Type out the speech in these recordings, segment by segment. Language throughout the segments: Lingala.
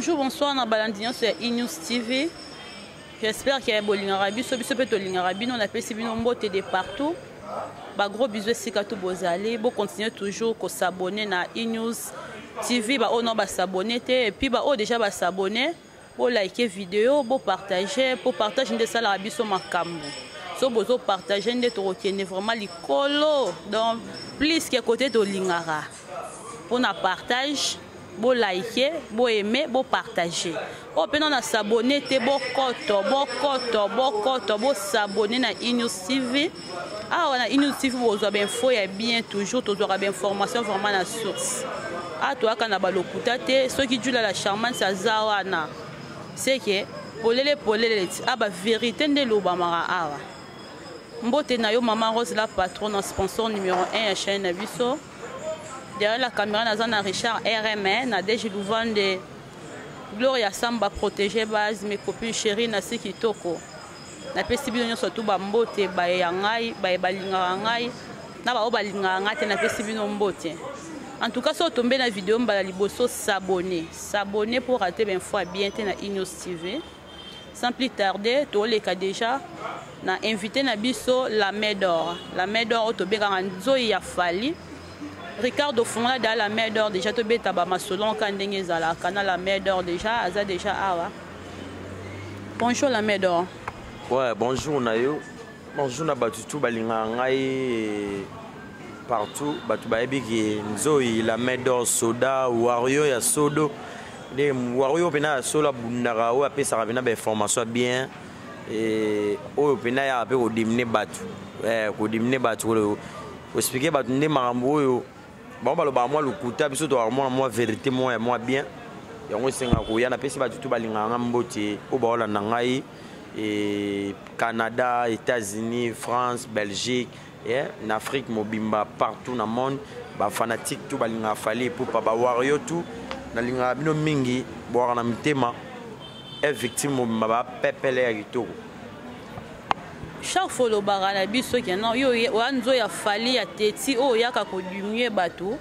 Bonjour, bonsoir na balandi nyonso ya E-News TV. J'espère que bolingaka biso, biso pe tolingaka bino, napesi bino mbote de partout. Ba gros bisous esika tout bozali, bo continuer toujours ko s'abonner na E-News TV, ba oyo non ba s'abonner te et puis ba oyo déjà ba s'abonner, bo liker vidéo, bo partager, po partage nde esalaka biso makambo. So bozo partager nde tokokende vraiment likolo, donc plus que côté tolingaka. Pona partage, bo liker, bo aimer, bo partager. Oyo mpe na s'abonner te, bokoto, bokoto, bokoto, bo s'abonner na E-News TV. Awa na E-News TV bozwa ba info ya bien toujours, tozwaka ba information vraiment na source. Awa toyaka na balokuta te, soki Jula la charmante aza wana, c'est que polele polele ti, ba vérité nde elobamaka awa. Mbote na yo Maman Rose la patronne, sponsor numéro 1 ya chaîne na biso. Derrière la caméra naza na Richard RM, na Deji Louvande, Gloria Samba protégé base, mes copines chéries na si kitoko. Napesi bino nyonso tu ba mbote baye ya ngai, baye balingaka ngai, na ba oyo balingaka ngai te, napesi bino mbote. En tout cas, so tombe na vidéo mbala liboso, s'abonner. S'abonner pour rater ben fois bien te na E-News TV. Sans plus tarder, toleka déjà na invité na biso la main d'or. La main d'or oyo tobengaka nzoi ya Fally. Ricardo Fungola da la main d'or déjà tobeta ba masolon ka ndenge ezalaka na la main d'or déjà aza déjà awa. Bonjour la main d'or. Ouais, bonjour na yo. Bonjour na batu tout balingaka ngai partout, batu bayebi ki nzoi la main d'or soda warrior ya sodo. Nde warrior pena ya solo abundaka oyo apesaka pena ba information bien et oyo pena ya pe ko diminer batu. Ko diminer batu ko expliquer batu nde makambo oyo bango balobaka mwa lokuta, biso tozalaka mwa mwa vérité mwa ya mwa bien. Yango esengaka koya, napesi bato tu balingaka nga mbote oyo baolanda ngai et Canada, États-Unis, France, Belgique, yeah, na Afrique mobimba partout na monde, ba fanatique tout balingaka Fally Ipupa, ba warrior tout nalingaka bino mingi, bwaka na mitema e victime mobimba ba pepele ya kitoko. Chaque fois olobaka na biso ke non, yo oya nzo ya Fally ya teti oyo oyaka kodiminuer bato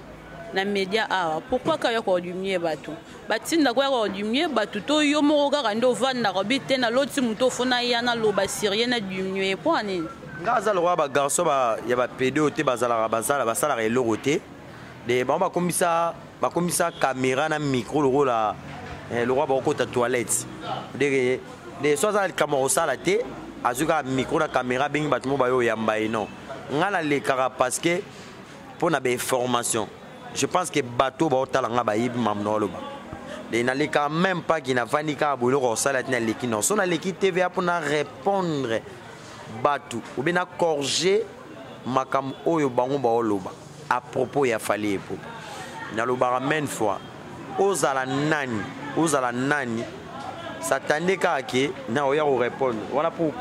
na media awa. Pourquoi ka oyaka kodiminuer bato? Batinda ko yaka kodiminuer bato to yo moko kaka nde ovandaka obi te na loti moto ofona ya na loba sérieux na diminuer po nini? Nga aza lokola ba garçon ba ya ba pédo te, bazalaka bazala basalaka eloko te. De bango bakomisa caméra na micro lokola lokola bakokota toilette. Deke de so aza likambo ya kosala te, azwi kaka micro na caméra abengi bato mo bayo oyamba ye. Non, nga nalekaka parce que mpo na ba information, je pense que bato baotala nga bayebi makambo na oloba. De nalekaka même pas ki navandi kaka boye eloko ya kosala te, naleki. Non, so naleki TVA mpo na répondre bato ou bien na corriger makambo oyo bango baoloba à propos ya Fally Ipupa. Nalobaka main fois, ozala nani, ozala nani, s'attendait kaka ke na oya ko répondre wana pour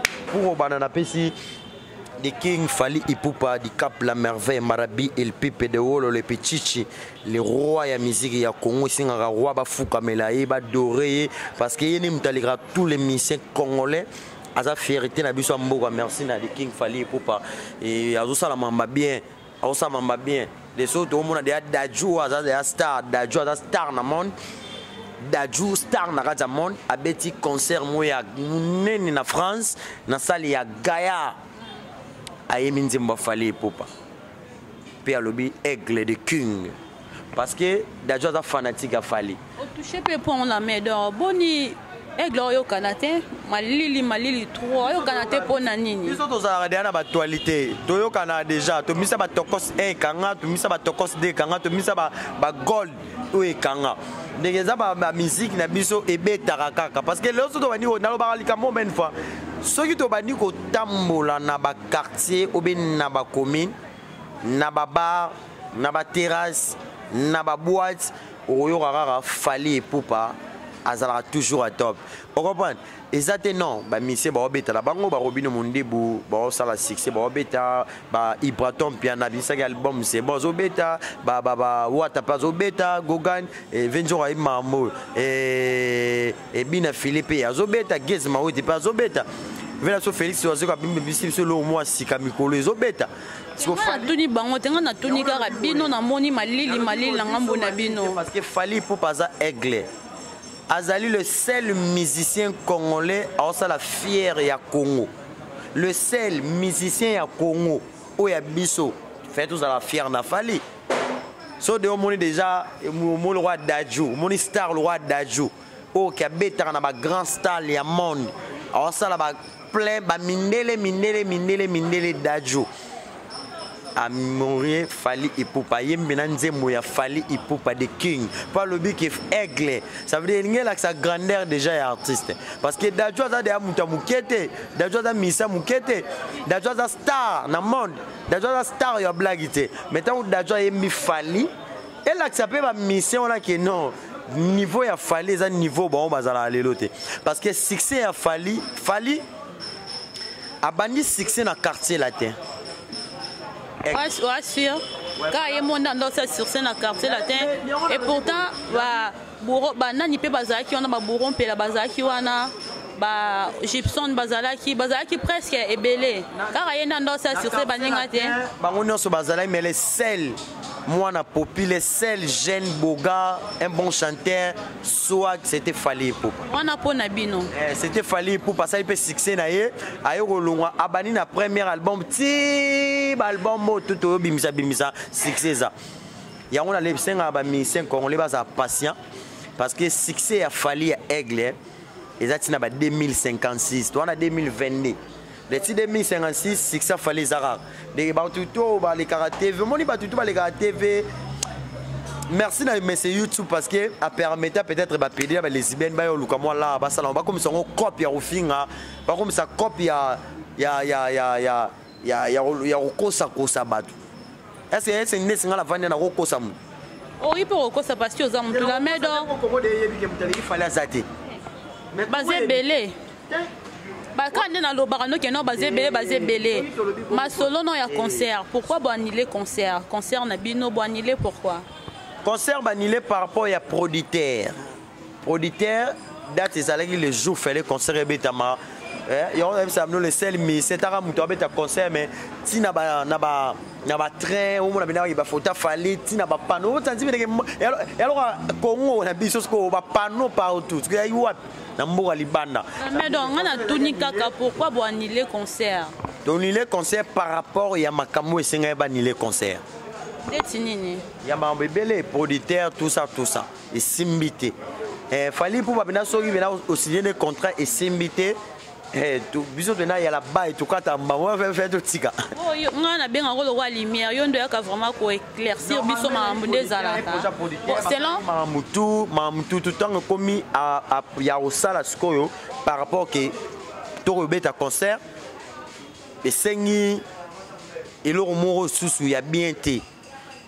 obanda. Napesi The King Fally Ipupa du Cap la Merveille Marabi El Pipe de Wolo le Pichichi, le roi ya musique ya Congo, singaka roi bafukamela ye ba doré ye parce que ye ni mutalika tous les musiciens congolais aza fierté na biso ya mboka. Merci na The King Fally Ipupa et azosala mamba bien, azosala mamba bien. Les autres omona deya Dadju aza deya star, Dadju aza star na monde, Dadju star na kati ya monde, abeti concert moko ya monene na France na salle ya Gaillard, ayembi nzembo ya Fally Ipupa pe alobi aigle de king parce que Dadju aza fanatique ya Fally. Otouche pe point na main d'or boni aigle oyokana te, malili malili trop oyokana te mpo na nini? Biso tozalaka deja na baactualité, toyokana déjà, tomisa batokos 1 ekanga, tomisa batokos 2 ekanga, tomisa bagold oyo ekanga. Ndenge eza bamusike na biso ebetaka kaka parce que lelo so tobandi, nalobaka likambo une fois, soki tobandi kotambola na baquartier obe na bacommune, na babar, na baterrasse, na baboîte, okoyoka kaka Fally Ipupa azalaka toujours à top. Okomprendre eza te non, bamisie baobetala bango barobino mondibu baosala succès, baobeta ba Ibraton Piana bimisaki album, c'est bon, azobeta bawata mpe azobeta Gogan Venzoko ayebi makambo oyo, Ebina Philippe azobeta, Gez Mawete mpe azobeta, vela so Félix azoka bisi biso eloko mwa sika mikolo ezobeta. Natuni bango te, nga natuni kaka bino, namoni malili malili na ngambo na bino. Parce que Fally Ipupa aza aigle. Azali le seul musicien congolais aosala fier ya Congo. Le seul musicien ya Congo oyo ya biso fait tozala fier na Fally. So de omoni déjà, omoni le roi Dadju, omoni star le roi Dadju oyo ki abetaka na bagrand star ya monde, aosala ba plein bamindele mindele mindele mindele. Dadju amorie Fally Ipupa, ayembi na nzembo ya Fally Ipupa the King, mpo alobi ke aigle. Ça veut dire elingi elakisa grandeur déjà ya artiste, parce que Dadju aza deya moto ya moke te. Dadju aza misa moke te. Dadju aza star na monde. Dadju aza star ya blague te. Mais ntango Dadju ayembi Fally, elakisa mpe bamission wana ke non, niveau ya Fally eza niveau bango bazalaka lelo te, parce que succès ya Fally, Fally abandi succès na Quartier Latin. Ouais, sûr. Kaka ye mo nde andosala succès na Quartier Latin. Et pourtant banani mpe bazalaki wana? Babouro Mpela bazalaki wana, ba Gibson bazalaki presque ebele. Kaka ye nde andosala succès, baninga te. Bango nyonso bazalaki, mais le seul mwana popi, le seul jeune boga, un bon chanteur, soit c'était Fally Ipupa. Wana mpo na bino. Eh, c'était Fally Ipupa. Asali mpe succès na ye, aye kolongwa, abandi na premier album ti baalbum oyo to toyobimisa bimisa, succès eza yango. Nalebisengaka bamusicien congolais bazala patient, parce que succès ya Fally ya aigle eza ntina ba 2056 to wana 2022. Leti 2056, succès ya Fally eza kaka ndenge bato to balekaka TV. Omoni bato to balekaka TV. Merci na mese YouTube, parce que apermettait peut-être bapédé na balesbienne baya oluka mwa la basala, bakomisa yango cope ya kofinga, bakomisa cope ya kokosakosa bato. Est-ce ndesi nga navandi na kokosa motu? Oyi mpe kokosa, parce que oza motu la medo. Yebi ke moto aleki Fally aza te. Baza ebele baka nde nalobaka noke no, baza ebele, baza ebele. Masolo no ya concert, pourquoi boannule concert? Concert na bino boannule pourquoi? Concert baannulé par rapport ya producteur. Producteur, date ezalaki le jour fele concert ebetama, yango nayebisa bino, le seul musicien taka moto abeta concert, mais ntina na batrain omona bina bafoto afali ntina bapano otanzi ndenge yaloka Kongo na biso sikoyo, bapano partout sikoyo yai wapi na mboka libanda. Mais donc nga natuni kaka, pourquoi boannule concert? Toannule concert par rapport ya makambo esengai baannule concert. Ndeti nini? Ya makambo ebele, producteur, tout ça, tout ça esimbi te. Fally mpo bapena soki pena osigne ne contrat esimbi te, biso mpena ya la bai tokata mbango fe totika. Oyo nga nabengaka lokwa lumière, yo nde oyaka vraiment koéclaircir biso makambo nde ezalaka. Bon, selon makambo tu, makambo tu ntango ekomi ya kosala sikoyo par rapport ke tokobeta concert, esengi eloko moko susu ya bien te.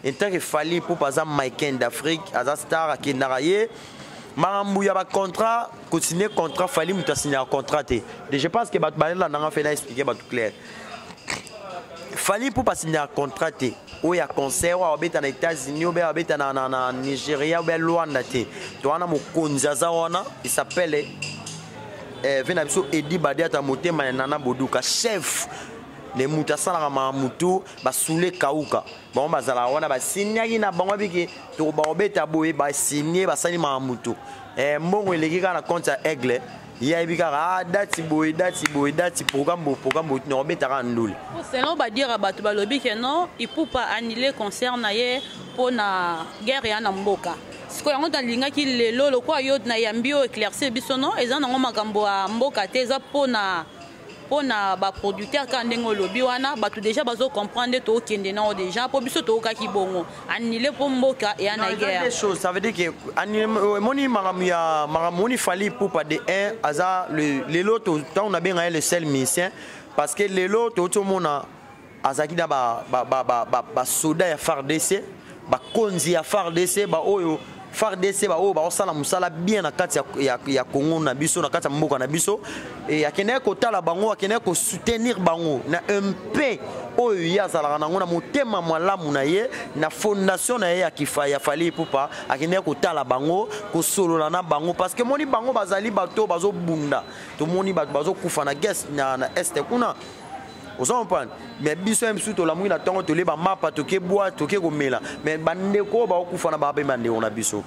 En tant que Fally mpo aza Maiken d'Afrique, aza star, akendaka ye makambo ya bacontrat, kosigne contrat, Fally moto asignaka contrat te. De je pense que bato balandanga fe na expliquer bato clair. Fally mpo basignaka contrat te oyo ya concert oyo abeta na États-Unis, oyo abeta na Nigeria oyo Lwanda te. To wana mokonzi aza wana, il s'appelle ve na biso Edi Badiata, motema ya Nana Boduka, chef le moto asalaka makambo tu basule kauka. Bango bazalaka wana, basignaki na bango biki to bakobeta boye, basigne, basali makambo tu. Mbongo eleki kaka na compte ya aigle. Ye ayebi kaka dati boye, dati boye, dati programme boye, programme boye, na kobetaka ndule. Selon badira bato balobi ke non, Ipupa annulé concert na ye mpo na guerre ya na mboka. Sikoyo yango nalingaki lelo lokola yo nayambi yo, éclaircir biso. Non, eza nango makambo ya mboka te, eza mpona baproducteur kaka ndenge olobi wana. Bato déjà bazocomprendre nde tookende nango déjà, mpo biso tookaki bongo annulé mpo mboka eya na guerre. Chose, ça veut dire que emoni makambo ya makambo moni Fally Ipupa de 1 aza lelo ntango nabenga ye le seul musicien, parce que lelo touti omona azalaki na basoda ya FARDC, bakonzi ya FARDC, baoyo FARDC, baoyo baosala mosala bien na kati ya Congo na biso, na kati ya mboka na biso. E akendaki kotala bango, akendaki kosoutenir bango na mpe oyo ye azalaka nango na motema malamu na ye, na fondation na ye ya kifa ya Fally Ipupa. Akendaki kotala bango, kosolola na bango, parce que moni bango bazali bato bazobunda. Tomoni bato bazokufa na guerre na Est kuna. Ozo comprendre? Mais biso ya biso tolamuki na ntongo, tolie bamapa, toke bwa, toke komela, mais bandeko oyo bakokufa na baa mpe bandeko na biso.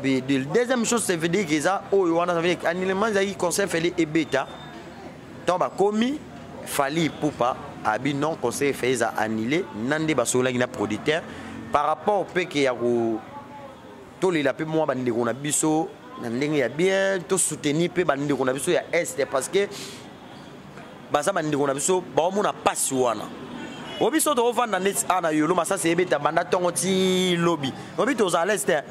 Deuxième chose, ça veut dire que eza oyo wana, ça veut dire annulement ezalaki concert Fally ebeta. Ntango bakomi Fally Ipupa abi non, concert Fally eza annulé na nde basololaki na producteur par rapport mpe ke ya ko tolela mpe mwa bandeko na biso na ndenge ya bien, tosoutenir mpe bandeko na biso ya Est, parce que baza bandeko na biso, baomona mpasi wana. O biso tokovanda neti a na yolo, masasi ebeta banda ntongo ti lobi, obi tozala à l'aise te.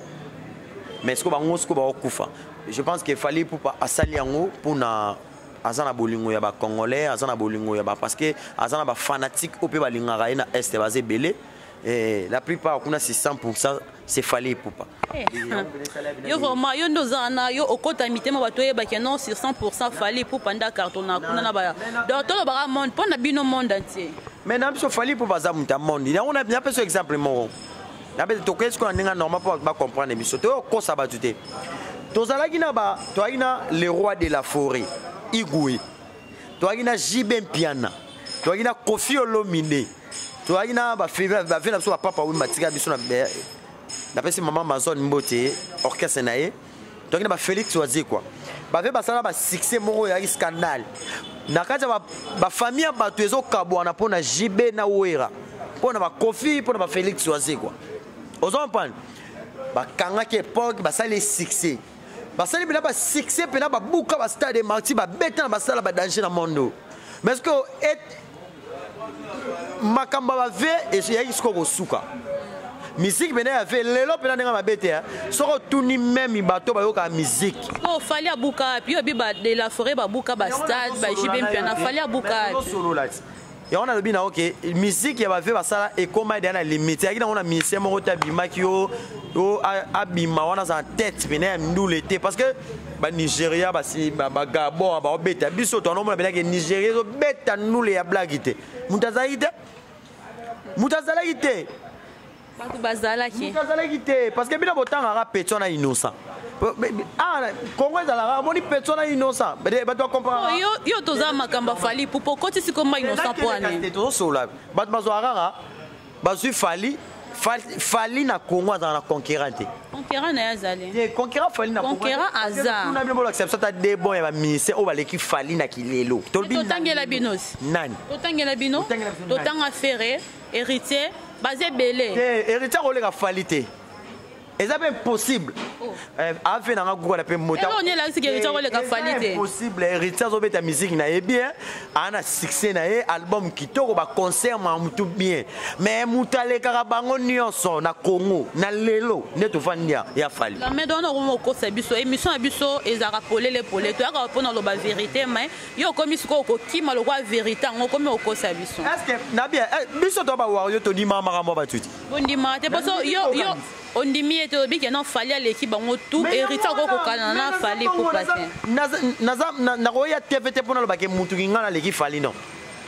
Mais siko bango siko bakokufa. Je pense que Fally Ipupa asali yango mpona aza na bolingo ya Bacongolais, aza na bolingo ya ba, parce que aza na bafanatique oyo mpe balingaka ye na Est, baza ebele. Et la plupart kuna, c'est 100%, c'est Fally Ipupa. Yo vraiment, yo nde oza wana, yo okota mitema bato, oyebaki non, sur 100% Fally Ipupa nde acartonner kuna na ba, donc tolobaka monde mpo na bino, monde entier. Mais na biso, Fally Ipupa aza moto ya monde. Yango napesa exemple moko. Tokei sikoyo na ndenge normal mpo bacomprendre biso, toyokosa bato te. Tozalaki na ba, toyaki na le roi de la forêt Igwe, toyaki na JB Mpiana, toyaki na Koffi Olomide, toyaki na bafe na biso, bapapa oyo batika biso. Napesi mama Amazon mbote, orchestre na ye. Toyaki na baFélix Wazekwa, bave basala basuccès moko oyo eyaki scandale na kati ya bafamille ya bato, ezokabwana mpo na JB na Wera, mpo na baKoffi, mpo na baFélix Wazekwa. Ozo comprendre? Bakangaki époque, basali succès, basali mpena basuccès, mpena babuka bastade Martyrs, babeta na basala badanger na monde. Mais ce que makambo ya bave eyaki sikoyo kosuka misiki mpena ya ve lelo mpena ndenge mabe te. Soki otuni meme bato bayokaka misiki. O Fally abuka api? Oyo bi de la forêt babuka bastade, baJB Mpiana, Fally abuka api? Solola ti yango nalobi na oke misiki ya bave basala ekóma deya na limite. Eyaki nango na musicien moko te abimaki yo abima wana aza na tête pene ya ndule te, parce que Banigéria, Bagabon baobeta biso. Toanomona penake Nigéria ezobeta ndule ya blague te. Moto azalaki te, moto azalaki te. Bato bazalaki. Moto azalaki te, parce que bino botangaka petit wana Innocent. Kongo ezalaka, omoni, petit wana Innocent, bato bacomprendre. Yo toza makambo ya Fally Ipupa, okoti sikoyo Innocent po ani? Tozosola, bato bazwaka kaka, bazwi Fally. Fally na Congo azala na concurrent te. Concurrent na ye azali. Te, concurrent Fally na Concurrent aza. Kuna bino bolakisa biso ata de bon ya baministère oyo baleki Fally na kilelo. Totangela bino. Nani? Totangela bino, totanga Ferre, Héritier, baza ebele. Te, Héritier akoleka Fally te, eza mpe impossible. Afe nanga gukala mpe. Motaimpossible. Héritier azobeta musique na ye bien, aa na succès na ye, album kitoko, baconcert ma mutu bien, mais moto alekaka bango nyonso na Congo na lelo nde tovandi ya Fally. Mais dona okoma okosa biso. Émission ya biso ezalaka polele polele, toyaka mpona oloba vérité, mais yo okomi sikoyo okokima lokwa vérité yango, okomi okosa biso. Est ce que na bien biso to bawario tondima makambo ya batuti? Bondima te, poso yo ondimi ete oyebi ke non, Fally aleki bango tout, Héritier akokokana na Fally Ipupa te. Nakoya tv te mpona alobake mutuki ngai naleki Fally, non.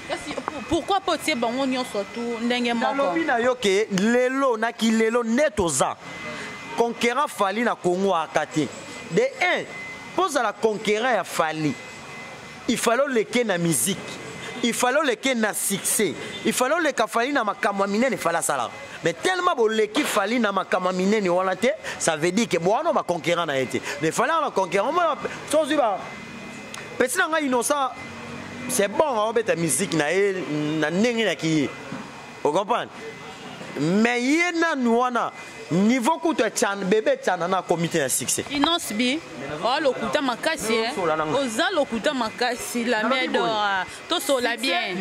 Kasi pourquoi po otie bango nyonso tu ndenge moko? Nalobi na yo ke lelo naki lelo nde toza concurrent Fally na Congo aka te. De 1, mpo ozala concurrent ya Fally, il fallait oleke na musique, il fallait oleke na succès, il fallait oleka Fally na makambo ya minene Fally asalaka. Mais tellement boleki Fally na makambo ya minene wana te, ça veut dire ke bowana baconcurrent na ye te. Mais Fally wana concurrent so ozwi ba petit na ngai Innocent, c'est bon, aobeta musique na ye na ndenge naki ye, ocomprendre? Mais ye nanu wana niveau kutu etiana bebe etiana na akomi te na succès. Innoss'B oa lokuta makasi, oza lokuta makasi. La medora, tosola bien.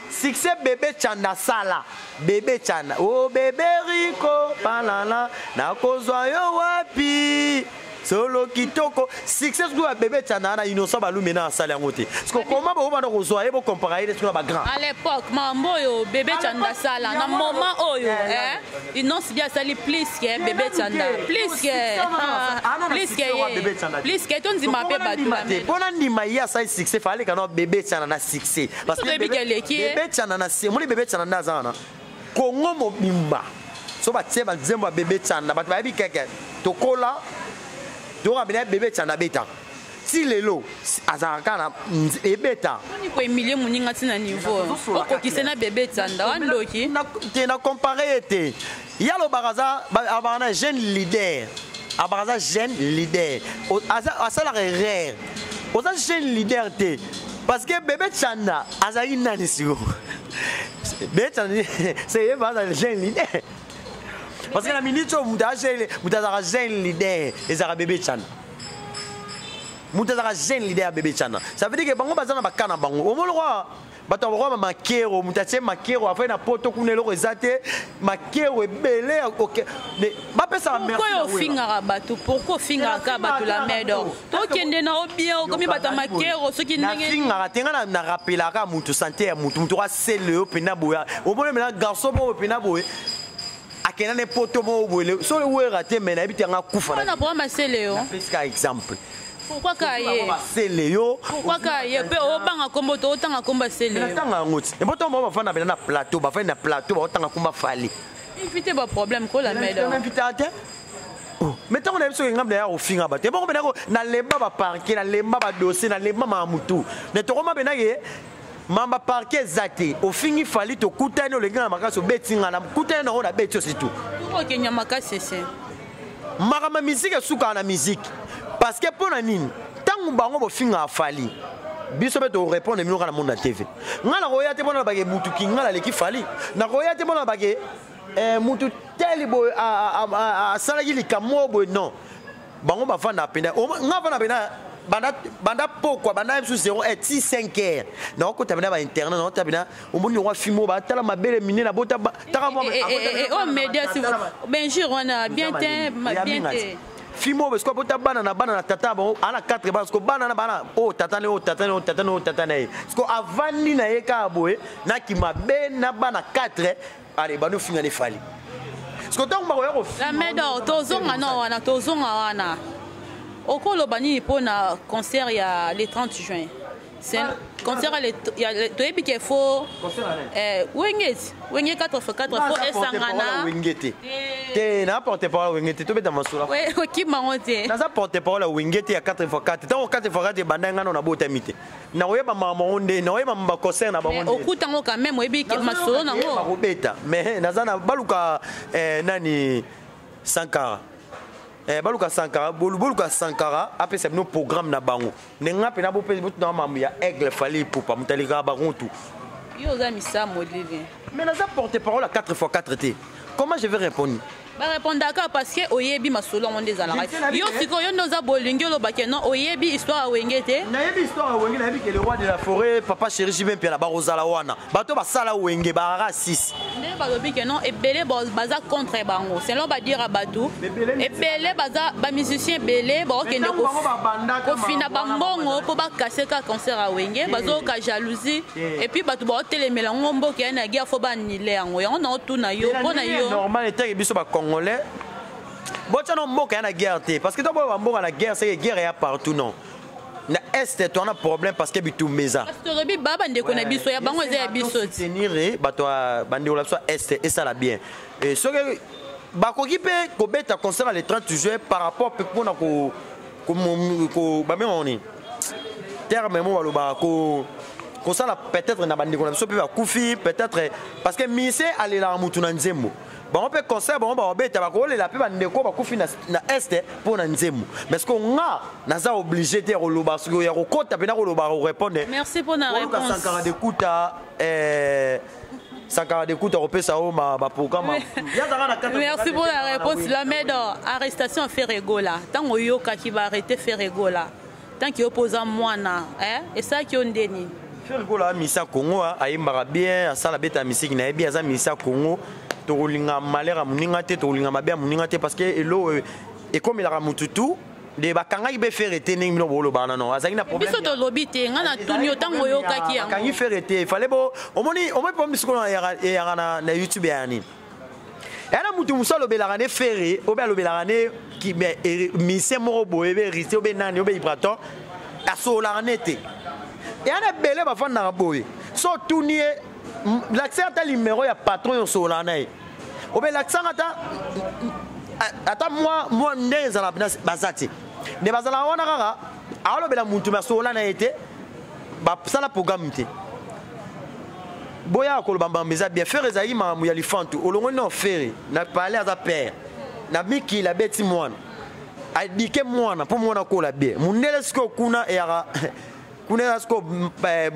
Succès bebe Tianda sala, bebe Tianda o bebe Rico palala, nakozwa yo wapi, solo kitoko. Succès sikoyo ya bebe Tianda na Innocent Balume na asali yango te. Parce que comment bokobanda kozwa ye, bocompara ye sikoyo na bagrand? À l'époque, mambo oyo bebe Tianda asala na moment oyo, Innoss'B asali plus ke bebe Tianda, plus ke ye, plus ke tondima mpe bato. Mpona ndima ye asali succès, faleka na bebe Tianda na succès, parce que bebe Tianda na moni, bebe Tianda nde aza wana. Kongo mobimba so batie banzembo ya bebe Tianda, bato bayebi keke tokola toyoka bena bebe Tianda betaka. ti lelo azalaka kaka na ebeta. Boni kohumilie moninga ntina niveau okokise na Bebe Tanda wandoki? Te, na compare ye te. Ye alobaka aza abaka na jeune leader, abaka aza jeune leader, asalaka erreur. Oza jeune leader te, parce que Bebe Tanda azalaki nani? Sikoyo Bebe Tanda, c'est ye aza jeune leader, parce que na minute oyo moto azalaka jeune leader ezalaka Bebe Tanda. Moto azalaka jeune leader ya Bebe Tanda, ça veut dire que bango baza na baka na bango. Omoni lokwa bato ya bakoma makero, moto atie makero afai na poto kuna, eloko eza te, makero ebele bapesaka. Pourquoi ofingaka bato? Pourquoi ofingaka bato, la Medor? Tokende na obien, okomi bato ya makero soki ndenge. Nafingaka te. Nga na rappelaka motu santé ya motu. Motu asele yo mpena boye, omoni mena garçon moko mpena boye akenda ne poto moko boye, so ewera te, me nayebi te yanga kufa. Na programme asele yo. Napesika exemple. Pourquoi ka ye? Basele yo. Pourquoi ka ye mpe obanga kombo to otanga kombo asele yo? Natanga yango ti eboto bango bafanda pena na plateau, bafandi na plateau, baotanga komba Fally. Évite baproblème kola, Medor. Invité te, mais ntango nayebi soki ngambi naya kofinga bato, ebongo mpena nalemba baparquet, nalemba badossier, nalemba maka mutu, mais tokoma mpenake mamba parquet eza te. Ofingi Fally, tokutani, olengi na makasi, obeti nga, nakutani nango, nabeti yo, surtout. Okenya makasi ese. Makambo ya musique esukaka na musique, parce que mpo na nini? Ntango bango bofingaka Fally, biso mpe torépondre bino kaka na monde na TV. Ngai nakoya te mpona bake mutu kinga naleki Fally, nakoya te mpona bake mutu teli boye asalaki likambo boye. Non, bango bavanda penda, nga vanda penda banda pokwa, banda biso 0 heure ti 5 heures, nakokota pena bainternet, nakota pena, omoni yango afilme oyo batala mabele minene abota taka. Oyo média benjure wana bien te, bien te. Filme oyo siko abota bana na bana na tata bango, ana 4 bana. Siko bana na bana oyo tata na ye, oyo tata na ye, oyo tata na ye, oyo tata na ye, siko avandi na ye kaka boye nakima be na bana 4. Ale bandi ofinga ne Fally, siko ntango bakoya. La Medor, tozonga no wana, tozonga wana. Okoloba nini mpona concert ya le 30 juin? Concert toyebi ke fo Wenge ti Wenge 4 x 4 fo esangana. Wenge te te, na porte parole Wenge te, tobeta masolo. Okimango te. Naza porte parole ya Wenge te ya 4 x 4. Ntango 4 x 4 ebanda, nga no nabotami te. Nakoyeba makambo yango nde nakoyeba baconcert na bango. Okutango quand même, oyebi masolo nango. Bakobeta, mais naza na baluka nani, Sankara, baluka Sankara, boluka Sankara apesa bino programme na bango. Ndenge mpena bopesa botuna mambo ya Aigle Fally Ipupa, moto alekaka bango tu. Yo oza misamo, Olivier. Mais naza porte parole à 4 x 4 te, comment je vais répondre? Barépondaka parce que oyebi masolo yango nde ezalaka. Yo sikoyo, yo nde oza bolingi olobake non, oyebi histoire ya Wenge te. Nayebi histoire ya Wenge, nayebi ke le roi de la forêt, papa chéri JB Mpiana, bakozala wana. Bato basala Wenge bakaka 6. Nde balobi ke non, ebele baza contre bango, selon badira bato ebele baza bamusicien ebele baokende kofina bambongo mpo bakase kaka concert ya Wenge, bazoyoka jalousie et puis bato baotelemela yango. Mboka ya na guerre, fo banile yango. Yango naotuna yo, mpo na yo. Normal etaki biso bacongolais botya no mboka ya na guerre te, parce que to boyo bamboka na guerre, seke guerre ya partout. Non, na Est toana problème parce que bitumba eza. Tolobi ba bandeko na biso, ya bango eza ya biso. Tenir bato ya bandeko na biso ya Est esala bien. Soki bakoki mpe kobeta concert le 30 juin par rapport mpe mpona bamengo nini, terme mo balobaka, kosala peut-être na bandeko na biso mpe bakufi peut-être, parce que mise alelaka mutu na nzembo. Bango mpe concert bango bakobeta, bakolela mpe bandeko bakufi na Est mpo na nzembo. Mais ce que nga naza obligé te ya koloba, soki ya kokota mpena koloba, korépondre. Merci mpo na réponse. Sankara de Kuta, Sankara de Kuta kopesa oyo baprogramme. Merci pour la réponse, la Medor. Arrestation Ferre Gola, ntango oyokaki baarrêté Ferre Gola, tant que opoza mwana, esalaki yo ndeni? Ferre Gola misa Congo, ayembaka bien, asala beta misiki na ye bien, aza misa Congo. Tokolinga malheur ya moninga te, tokolinga mabe ya moninga te, parce que elo ekomelaka mutu tu nde bakangaki mpe Ferre te. Ndenge bino bolobaka nano, azalaki na problème. Biso tolobi te, ngai natuni yo ntango oyokaki yango. Bakangi Ferre te, fallait bo omoni omoni mpo sikoyo eyaka na YouTube ya nini, eya na mutu mosu alobelaka ne Ferre obe alobelaka ne musicien moko boye, obe Héritier, obe nani, obe Ibraton, asololaka ne te. Eya na ebele bafandaka boye, so otuni ye, lakisa ata numéro ya patron oyo osololaka na ye, obe lakisanga ata mwa ndenge ezala, baza te. Nde bazalaka wana kaka. Aolobela mutu mais asola na ye te, basala programme te. Boya koloba mbamba eza bien. Ferre ezalaki makambo ya lifantu olongoli na Ferre na pale aza père na mikili, abeti mwana, adike mwana mpo mwana akola bien. Mundele sikoyo kuna eyaka kuna eza sikoyo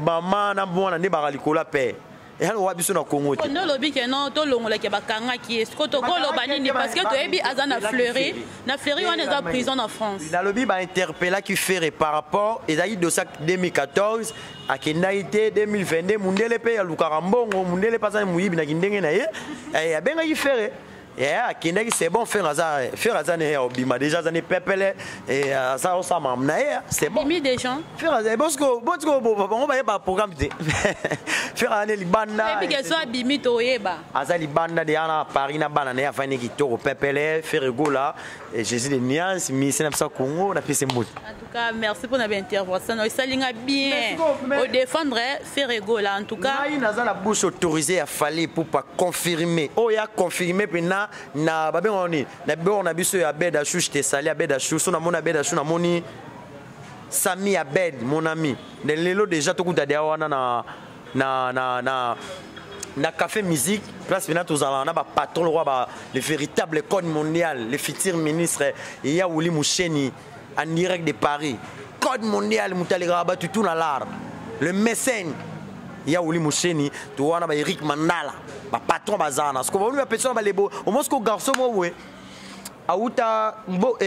mama na mwana nde baka likolo ya père, eyaka wa biso na Congo te. Nde olobi ke non, tolongolaki, bakangaki ye. Sikoyo tokoloba nini? Parce que toyebi aza na Fleury, na Fleury wana eza prison na France. Nalobi bainterpellaki Ferre par rapport ezalaki dossier 2014, akendaki te. 2022, mundele mpe alukaka mbongo, mundele mpe aza moyibi na kindenge na ye. Abengaki Ferre, akendaki, c'est bon. Ferre aza, Ferre aza ne obima déjà, aza ne pepele, aza osala makambo na ye, c'est bon. Bimi des gens. Ferre aza bosiko botiko bango bayeba programme te. Ferre aza ne libanda. Epi ke so abimi, toyeba. Aza libanda de ana Paris na bana na ye, afandi kitoko pepele. Ferre Gola, Jésus de Nuance, ministre na biso ya Congo, napesi mbote. En tout cas, merci pour notre intervention. Esalinga bien odéfendre Ferre Gola, en tout cas. Ngai naza na bouche autorisée ya Fally Ipupa, confirmé oyo ya confirmé mpena na babengaka nini na bord na biso ya Abed Achou. Je te sali Abed Achou, so namoni Abed Achou, namoni Sami Abed, mon ami. Nde lelo déjà tokuta deya wana na café musique place mpena tozalaka na bapatron lokwa ba le véritable code mondial, le futur ministre ya Wuli Musheni en direct de Paris, code mondial, moto alekaka bato tu na lar, le mécène ya Wuli Musheni. To wana ba Eric Mandala, bapatron baza na siko baoni bapesi wana balebo omo siko garçon mo boye auta mbo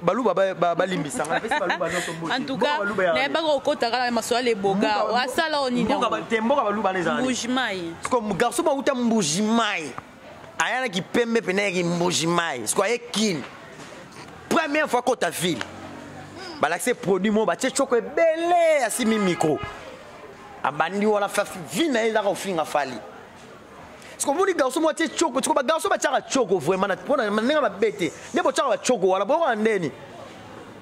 baluba balimbisanga, napesi baluba nyonso mbote. En tout cas, nayebaka okotaka na masolo ya leboga asala o nini. Te, mboka baluba na ezala. Mbujimai. Siko garçon bauta Mbujimai, ayanaki pembe pene yaki Mbujimai. Siko aye Kini, première fois kota ville, balakisi produit mo batie choko ebele, asimi micro, abandi wana vi na ye ezaka kofinga Fally. Siko omoni garçon mo atie choko. Siko bagarçon batiaka choko vraiment mpona ndenge mabe te, nde botiaka bachoko wana boyoka ndeni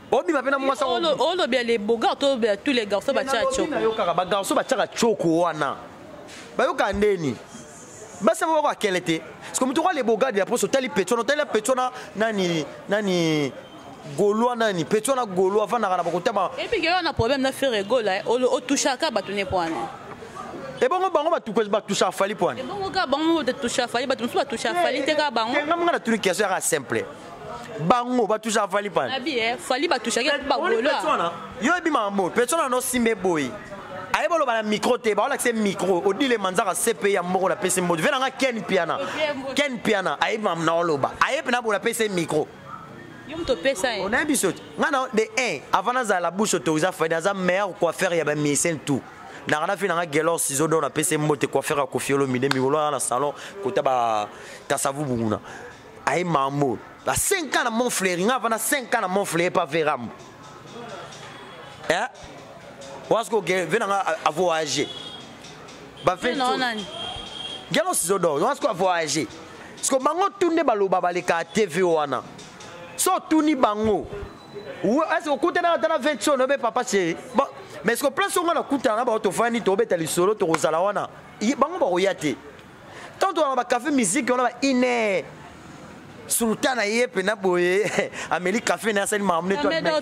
obima mpe na mwasi. Olobi ya leboga to olobi ya tous les garçons batia choko? Nayokaka bagarçon batiaka choko wana, bayoka ndeni basi moko akele te. Siko moto kwa leboga de la poso, otali petit wana, otali petit wana nani nani Gaulois, nani petit wana Gaulois avandaka na bakotama. Et puis ke na problème na Ferre Gola, otouchaka bato ne po wana. Ebongo bango batusha Fally po wana. Ebongo kaka bango batusha Fally, bato mosusu batusha Fally te, kaka bango? Nga monga natuni question yaka simple: bango batusha Fally po wana? Abi Fally batushaki bagaulois. Yo yebi makambo petit wana nosimba boye, ayebi oloba na micro te, baolakisa micro. Odile Manzaka cp ya moko, napesi mbote ve nanga Ken Piana. Ken Piana ayebi makambo na oloba, ayebi na boye, napesi micro. Yo moto opesa ye. Onayebi biso te. Nga na de 1 avant nazala la bouche autorisée Fally, naza meilleur coiffeur ya bamusicien tout. Naka na fi nanga Gelor Ciseau do, napesi mbote, coiffeur ya Kofi Olomide, mikolo wana na salon kota ba Kasavu Bunguna. Aye mambo ba 5 ans na Mont Fleury, nga avanda 5 ans na Mont Fleury pa verambo eh wasko ve nanga avoyager. Non, nani? Gelor Ciseau d'or wasko avoyager. Parce que bango tu nde baloba baleka TV wana, so otuni bango est-ce okutana ata na 20 sono be papa chéri. Bon, mais est-ce que place onga nakutana na bango, tofandi, tobeta lisolo, tokozala wana, bango bakoya te. Tant towana bacafé musique wana ba ine sultan na ye mpena boye ameli café na asali makambo nde.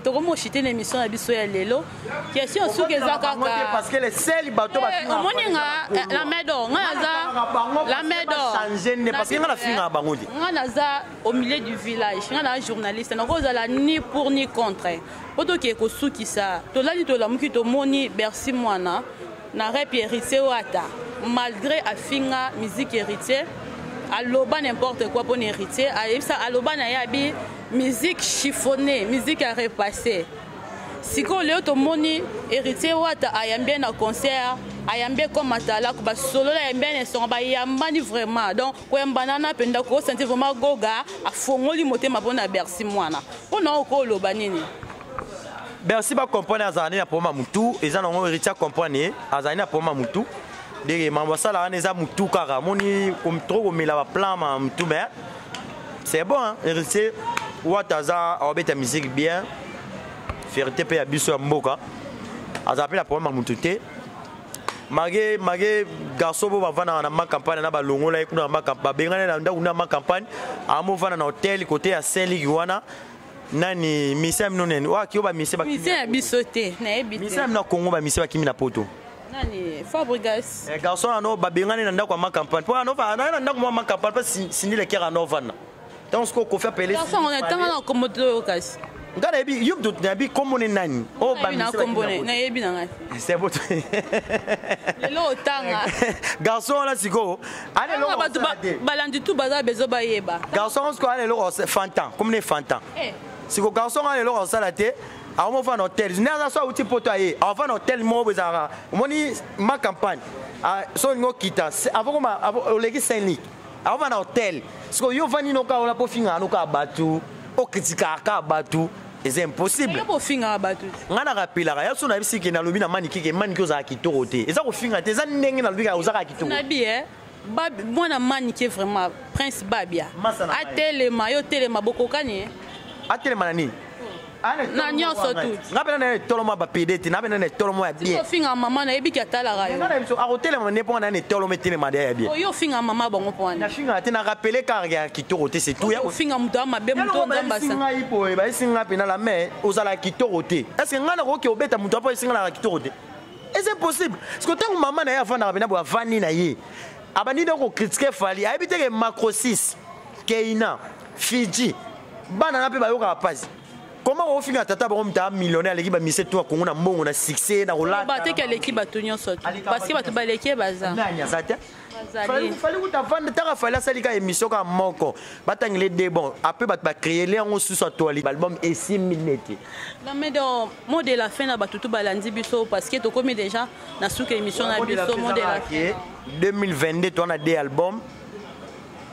Tokomi oshite na émission na biso ya lelo. Question soki eza kaka parce que les seuls bato Omoni nga la medo, nga naza la medo. Changer parce que nga nafingaka bango te. Nga naza au milieu du village, nga na journaliste, nakozala ni pour ni contre. Po tokee kosukisa, tolali, tolamuki, tomoni Bercy Mwana na rep Héritier Wata. Malgré afinga musique Héritier, aloba n'importe quoi mpona Héritier, ayebisa, aloba na ye abi musique chiffonné, musique ya repassé. Sikoyo lelo tomoni Héritier Wata ayambi ye na concert, ayambi ye comme atalaku, basolola, ayambi ye na esongo, bayambani vraiment. Donc koyambana na mpenza kosentir vraiment Goga afongoli motema mpona Bercy Mwana. Mpona oyo koloba nini? Bercy bacomprendre azala nde na problème ya mutu, eza nango Héritier acomprendre ye azali na problème ya mutu. Ndenge mambo asala wana eza mutu kaka, amoni trop komela baplan ma mutu, mais c'est bon hein? Héritier Wata aza aobeta musique bien, fierté mpe ya biso ya mboka, azala mpe na problème ya mutu te. Malgré garçon bo bavandaka na Ma Campagne na balongola ye kuna na babengani na ndako na Ma Campagne, amovanda na hotel côté ya Saint-Luc wana. Nani musicien bino nani oyo akiyo bamusicien? Musicien ya biso te, nayebi te. Musicien na Congo, bamusicien bakimi na Poto. Nani? Fabregas. Eh, garçon ano babengani na ndako ya Macampagne mpo ano na ndako mwa Macampagne mpo Cindy Le Cœur ano ovanda. Ntango sikoyo Kofi apele. Garçon ngo natanga na kombo te oyo, kasi. Nga nayebi yo moto nayebi kombo ne nani oyo. Nayebi na kombo ne, nayebi na ngai. C'est bon. Lelo otanga. Garçon wana sikoyo ana eloko bato balandi tu baza bezo bayeba. Garçon wana sikoyo ana eloko fantan komi ne fantan. Siko garçon wana eloko asala te, akomofanda na hotel nde aza so auti Poto, aye avanda na hotel moko boye ezalaka omoni Ma Campagne. So olingi okita avant koma oleki Saint-Luc, akovanda na hotel. Sikoyo yo ovandi noka wana mpo ofingaka noka bato, okritikaka kaka bato, eza impossible. Yo bofingaka bato. Ngai nakapelaka ya so nayebisi ke nalobi na Maniki ke Maniki ozalaka kitoko te, eza kofinga te, eza ndenge nalobi kaka ozalaka kitoko. Nabi e mwana Manike vraiment, Prince Babia atelema, yo telema, bokokani e. Atelema na nini? Na nyonso tu. Nga mpe na etolomo ya bapede te, na mpe na etolomo ya bien. Ofinga mama, nayebiki atalaka yo. Nga na biso akotelema nde mpo nga na etolomo etelema de ya bien. Oyo ofinga mama bango mpo wana. Nafingaka te, na rappeler kaka ya kitoko te, c'est tout. Ofinga moto ya mabe, moto Nzambe asa. Ngai boye bayesi nga mpena la mais ozalaka kitoko te. Est ce que ngai nakoki obeta moto apo esi nga nalaka kitoko te? Eza impossible, parce que ntango mama na ye avandaka mpena boye, avandi na ye, abandi nde kocritiquer Fally, ayebi te ke Macro 6 Keina Fiji bana na mpe bayokaka mpasi. Comment ofinga tata bango, moto millionnaire, aleki bamise to ya Kongo na mbongo, na succès, na kolata? Bateki aleki bato nyonso parce que bato baleki ye baza. Nani aza te? Fally kuta vanda taka. Fally asali ka émission kaka moko, batangele de bon, après bato bacréele yango susu atoali album esimbi neti. Non mais donc, mot de la fin na bato tu balandi biso, parce que tokomi déjà na suka émission na biso, mot de la fin. 2022 towana de album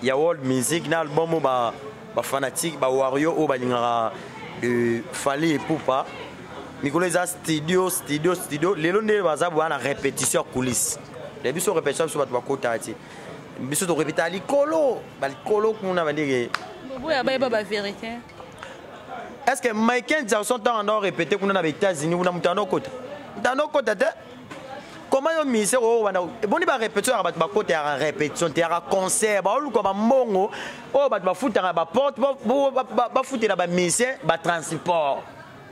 ya world music na album oyo bafanatique, bawario oyo balingaka Fally Ipupa. Mikolo eza studio, studio, studio. Lelo nde baza boya na répétition ya coulisse ya biso. Répétition biso bato bakotaka te, biso torépétaka likolo, balikolo kuna bandeke. Boya bayeba bavérité. Est ce que Michael Jackson, ntango anda orépété kuna na baÉtats-Unis kuna, moto anda okota, moto anda okota te? Comment yo ministère oyo banda eboni barépétition yaka, bato bakota yaka répétition te, yaka concert. Baoluka bambongo oyo bato bafutaka baporte, bafutela bamusicien batransport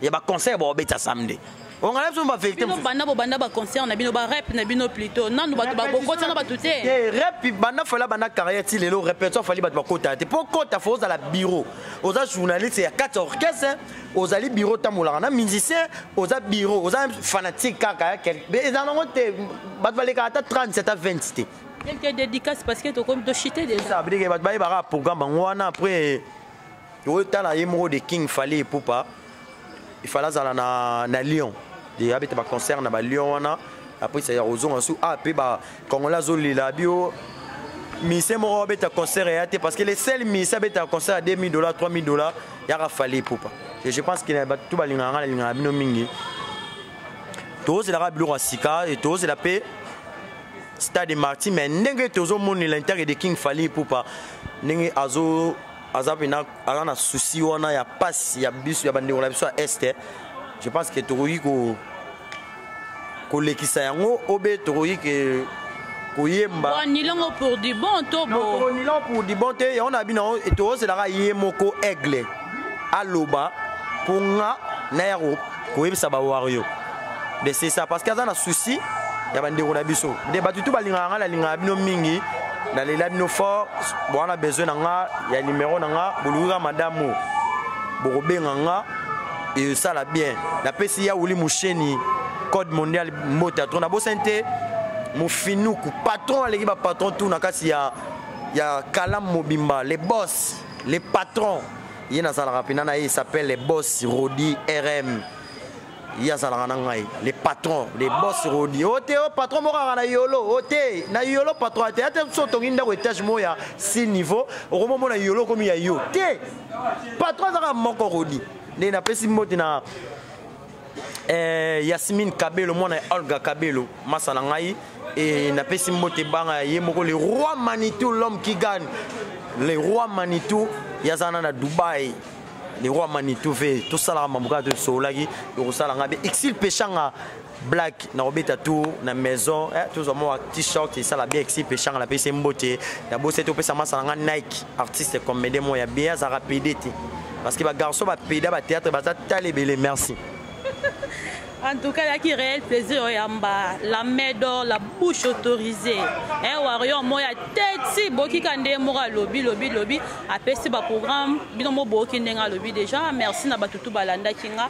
ya baconcert baobeta samedi. Ongana biso bavérité. Bino banda bobanda baconcert na bino, barep na bino plutôt, nanu bato bakokota na bato te. Rep banda Fally banda carrière ti lelo, répétition Fally bato bakota te. Mpo kota, fo ozala bureau, oza journaliste ya kati ya orchestre, ozali bureau otambolaka na musicien, oza bureau, oza fanatique kaka, eza nango te. Bato balekaka ata 30 ata 20 te. Quelques dédicaces, parce que tokomi tochite déjà. Ça veut dire bato bayebaka programme bango wana. Après otala ye moko de King Fally Ipupa, ifale azala na Lyon de abeta baconcert na baLyon wana. Après ça ya kozonga su ah mpe bacongolais azolela bio musicien moko abeta concert eya te, parce que les seuls musiciens abetaka concert ya 2000 $, 3000 $ yaka Fally Ipupa. Et je pense que bato balingaka nga, nalingaka bino mingi. Tozelaka biloko ya sika e, tozela mpe Stade Martyr. Mais ndenge tozomonela intere de King Fally Ipupa, ndenge azo aza mpena aza na souci wana ya pasi ya biso, ya bandeko na biso ya Est, je pense que tokoki kolekisa yango obe tokoki ke koyemba. Nilongo pour du bon to bo nilongo pour du bon te. Yango na bino tozozelaka ye moko Aigle aloba mpo nga naya koyebisa bawario de c'est ça, parce que aza na souci ya bandeko na biso nde bato tu balingaka nga, nalingaka bino mingi, nalela bino fort. Bwana besoin na nga ya numero na nga, boluki madame, bokobenga nga, esala bien. Napesi ya Wuli Musheni code mondial mbote ya tro. Nabosani te Mofinuku, patron aleki bapatron tout na kati ya Kalam mobimba, les boss, les patrons. Ye nazalaka mpena na ye, il s'appelle les boss Rodi RM. Ye azalaka na ngai, les patrons, les boss Rodi. O te, o patron moko kaka na Yolo, o te na Yolo patron te. Ate so otongi ndako étage moko ya 6 niveau, okomomona Yolo okomi ya yo te. Patron azalaka moko, Rodi. Nde napesi mbote na Yasmine Kabelo, mwana ya Olga Kabelo, masa na ngai. E napesi mbote banga ya ye moko le roi Manitou, l'homme qui gagne, le roi Manitou. Ye aza na Dubai. Le roi Manitou ve tosalaka mambo kaka tosololaki, ekosala nga be Exil Peshanga Black na kobeta tour na maison, tozwa mwa t-shirt, esala bien. Exil Peshanga, napesi mbote na bosi, topesa masa na nga Nike, artiste comédien moko ya bien, azalaka pédé te, parce que bagarçon bapédé bathéâtre baza tala ebele. Merci. En tout cas, il y a réel plaisir oyamba la main d'or, la bouche autorisée. Un warrior moya teti boki kande moko alobi lobi lobi apesi ba programme bino mo boki ndenge alobi déjà. Merci na batutu balandaki nga.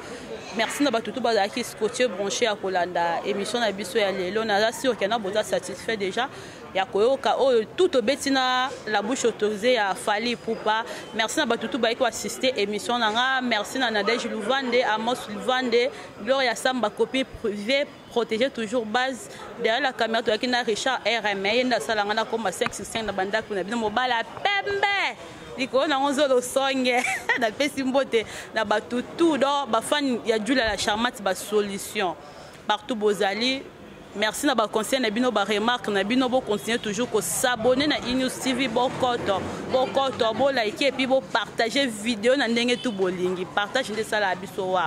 Merci na batutu bazalaki scotché, branché ya kolanda émission na biso ya lelo. Naza sûr que na boza satisfait déjà ya koyoka oyo tout obeti na la bouche autorisée ya Fally Ipupa. Merci na batutu bayaki koassister émission na nga. Merci na Nadege Luvande, Amos Luvande, Gloria Samba, copie privée protéger toujours base. Derrière la caméra toyaki na Richard RM, ye nde asalanga na koma 565 na bandako na bino. Mobala pembe likolo nango nzolo songe. Napesi mbote na bato tout, donc bafani ya Julia la Charmante, basolution partout bozali. Merci na baconseil na bino, baremarque na bino. Bocontinue toujours kos'abonner na Inews TV. Bokoto bokoto, bolike et puis bopartage vidéo na ndenge tu bolingi. Partage nde esalaka biso wa.